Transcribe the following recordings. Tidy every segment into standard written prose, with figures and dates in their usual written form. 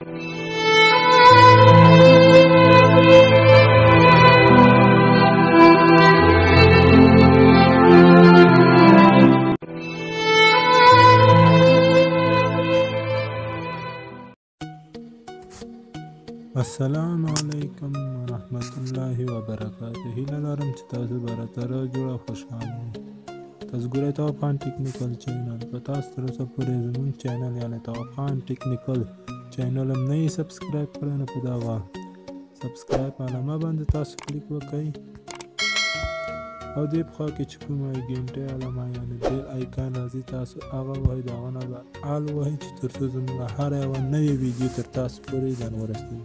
السلام علیکم ورحمت الله وبرکاته. هیله لرم چې تاسو به راته جوړ او خوشحاله وئ. تاسو ګورئ تواب خان ټیکنیکل چینل. که تاسو تر اوسه پورې زموږ چینل یعنې تواب خان ټیکنیکل چینل هم نه یې subscribe کړی، نو په دغه subscribe علامه باندې تاسو کلیک وکړئ او دې په خوا کې چې کومه ګنټې علامه یعنې bell icon راځي تاسو هغه وهئ. د هغه نه به all وهئ چې تر څو زموږ هره یوه نوې ویډیو تر تاسو پورې ځان ورسېږي.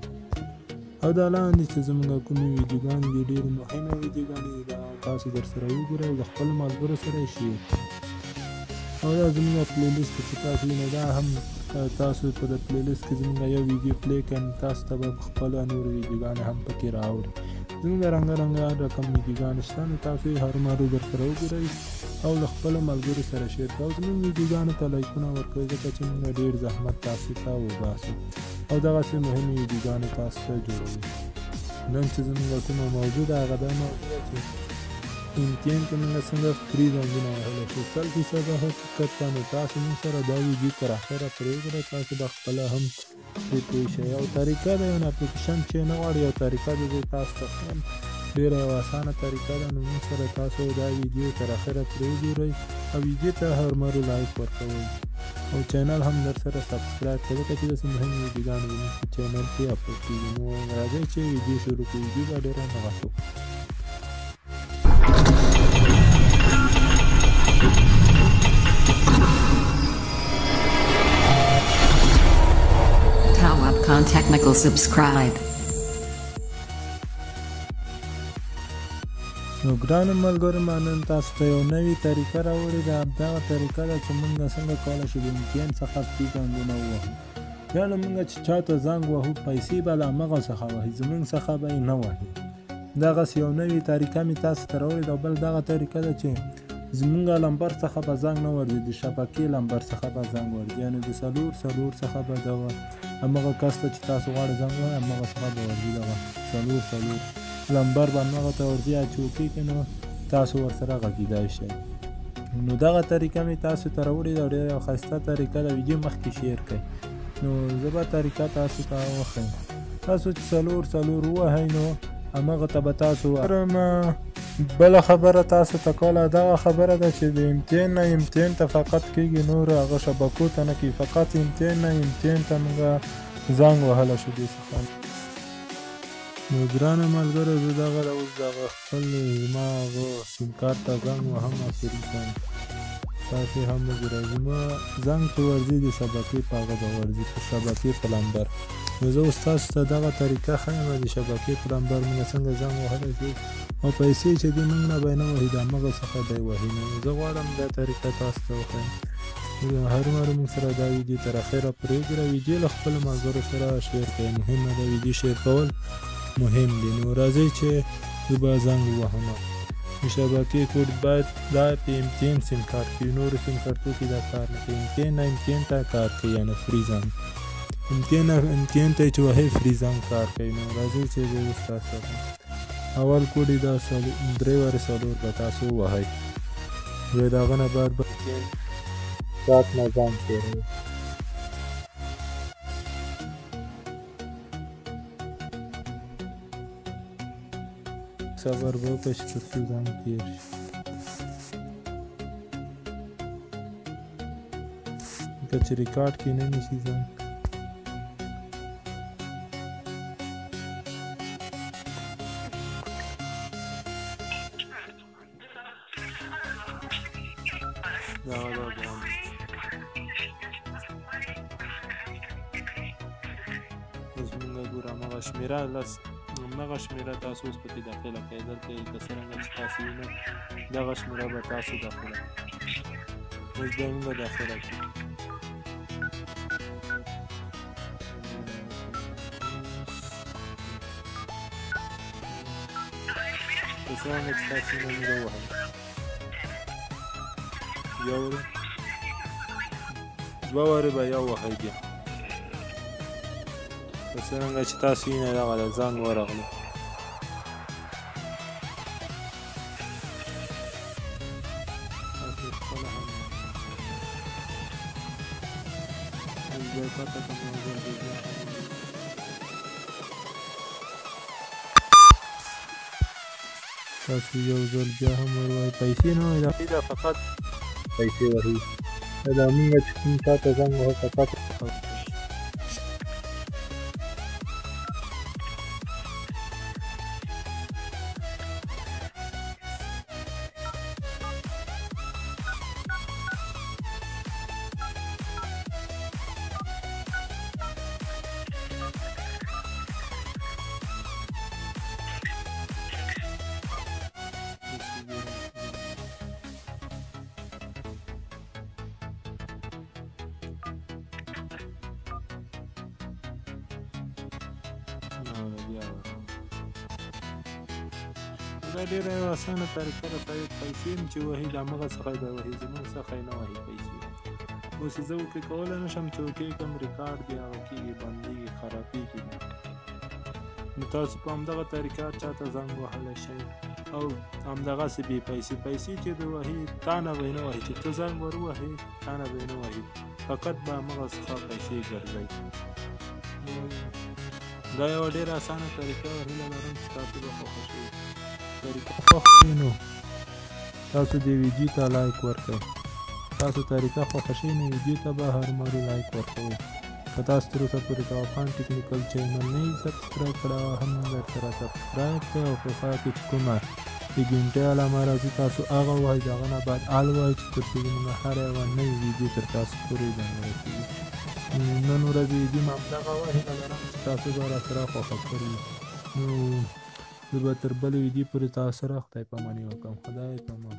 او دا لاندې چې زموږ کومې ویډیوګانې دي ډېرې مهمې ویډیوګانې دي، دا تاسو در سره وګورئ او د خپلو ملګرو سره یې share. او دا زموږ playlist چې تاسو وینئ، دا هم تاسو په د playlist کې زموږ یو ویډیو play کړئ، تاسو ته به خپله نورې ویډیوګانې هم پکې راوړي. زموږ رنګه رنګه رقم ویډیوګانې شته، نو تاسو یې هرومرو در سره وګورئ او له خپلو ملګرو سره share کړئ او زموږ ویډیوګانو ته لایکونه ورکړئ، ځکه چې موږ ډېر زحمت تاسو ته وباسو او دغسې مهمې ویډیوګانې تاسو ته جوړوو. نن چې زموږ کومه موضوع ده هغه دا موضوع ده چې MTN کې موږ څنګه free زنګونه وهلی شو. 100% حقیقت ده، نو تاسو موږ سره دا ویډیو تر اخره پرې وګورئ، تاسو به خپله هم پرې پوه شئ. یو طریقه ده، یو اپلیکیشن چې نه غواړي یو طریقه ده زه تاسو ته ښیم، ډېره یوه اسانه طریقه ده. نو موږ سره تاسو دا ویډیو تر اخره پرې وګورئ او ویډیو ته هرمرو like ورکوئ او چینل هم در سره subscribe کړئ، ځکه چې داسې مهمې ویډیوګانې زموږ په چینل کې اپلوډ کېږي. نو راځئ چې ویډیو شروع کړو. ویډیو به ډېره نه غټو. Tawab Khan Technical subscribe. نو ګرانو ملګرو، ما نن تاسو ته یو نوې طریقه راوړې ده. دغه طریقه ده چې موږ څنګه کولی شو د MTN څخه free زنګونه ووهو. یعنې موږ چې چا ته زنګ وهو پیسې به له همغه څخه وهي، زموږ څخه به یې نه وهي. دغسې یو نوې طریقه مې تاسو ته راوړې ده. بل دغه طریقه ده چې زموږ لمبر څخه به زنګ نه ورځي، د شبکې لمبر څخه به زنګ ورځي، یعنې د 44 څخه به دغه همغه کس ته چې تاسو غواړئ زنګ ووهئ همغه څخه به ورځي. دغه 44 لمبر به همغه ته ورځي، چې وکړي نو تاسو ورسره غږېدای شئ. نو دغه طریقه مې تاسو ته راوړې ده، ډېره یوه ښایسته طریقه ده. ویډیو مخکې share کړئ، نو زه به طریقه تاسو ته وښیم. تاسو چې 44 ووهئ نو همغه ته به تاسو. بله خبره تاسو ته کوله، دغه خبره ده چې د MTN نه MTN ته فقط کېږي، نور هغه شبکو ته نه کېږي. فقط MTN نه MTN ته موږ زنګ وهلی شو دې څخه. نو ګرانو ملګرو، زه دغه اوس دغه خپل زما هغه سیم کارت ته زنګ وهم free زنګ. تاسې هم وګورئ، زما زنګ چې ورځي د شبکې په هغه به ورځي، په شبکې په لمبر. نو زه اوس تاسو ته دغه طریقه ښیم د شبکې په لمبر موږ څنګه زنګ وهلی شو او پیسې چې دي موږ نه به یې نه وهي، د همغه څخه به یې وهي. نو زه غواړم دا طریقه تاسو ته وښیم. هرومرو موږ سره دا ویډیو تر اخره پورې وګورئ. ویډیو له خپلو ملګرو سره share کړئ، مهمه ده ویډیو share کول مهم دی. نو راځئ چې زه به زنګ ووهم. د شبکې کوډ باید دا په MTN سیم کارت کې وي، نورو سیم کارتو کې دا کار نه کوي. MTN نه MTN ته کار کوي، یعنې free زنګ. MTN نه MTN ته چې وهې free زنګ کار کوي. نو راځئ چې زه اوس تاسو ته اول کوډ یې دا 444 به تاسو ووهئ، بیا د هغه نه بعد به MTN کارت نه زنګ تېروئ. صبر به وکړئ چې تر څو زنګ تېر شي. که چې ریکارډ کې نه نیسي زنګ. دا دا اوس موږ ګورو همغه شمېره لس، همغه شمېره تاسو اوس پکې داخله کړئ. دلته یې که څرنګه چې تاسو وینئ دغه شمېره به تاسو داخله کړئ. اوس بیا موږ داخله کړو. که څرنګه چې تاسو وینئ موږ ووهل یو وارې، دوه وارې به یو وهئ بیا. څرنګه چې تاسو وینئ دغه ده زنګ ورغلو. تاسو خپله هم اوس به یې پته کړم، یو ځل به بیا هم تاسو یو ځل بیا هم ور وایي پیسې نه وایي، دا فقط پیسې وهي. دا مونږ چې کوم چا ته زنګ وهو فقط دا ډېره یوه اسانه طریقه ده. پیسې هم چې وهي د همغه څخه به وهي، زموږ څخه یې نه وهي پیسې. اوس یې زه okay کولی نه شم چې okay کړم، ریکارډ بیا هغه کېږي، بندېږي، خرابېږي. نو تاسو په همدغه طریقه چا ته زنګ وهلی شئ او همدغسې بې پیسې. پیسې چې د وهي تا نه به یې نه وهي، چې ته زنګ ور ووهې تا نه به یې نه وهي، فقط به همغه څخه پیسې ګرځوي. دا یوه ډېره اسانه طریقه وه، هیله لرم چې تاسو به خوښه شئ. طریقه خوښ شي نو تاسو دې ویډیو ته لایک ورکړئ. تاسو طریقه خوښه شئ نو ویډیو ته به هرمرو لایک ورکوئ. که تاسو تر اوسه پورې د افغان ټیکنیکل چینل نه یي subscribe کړی هم درسره subscribe کړئ او په خوا کې چې کومه د ګنټې علامه راځي تاسو هغه ووهئ، د هغه نه بعد all ووهئ چې تر څو زموږ هره یوه نوې ویډیو تر تاسو پورې ورسېږي. نن ورځ ویډیو مې همدغه وه، هیله لرم چې تاسو به راسره خوښه کړي. نو زه به تر بلې ویډیو پورې تاسو سره خدای پاماني وکړم. خدای پامان.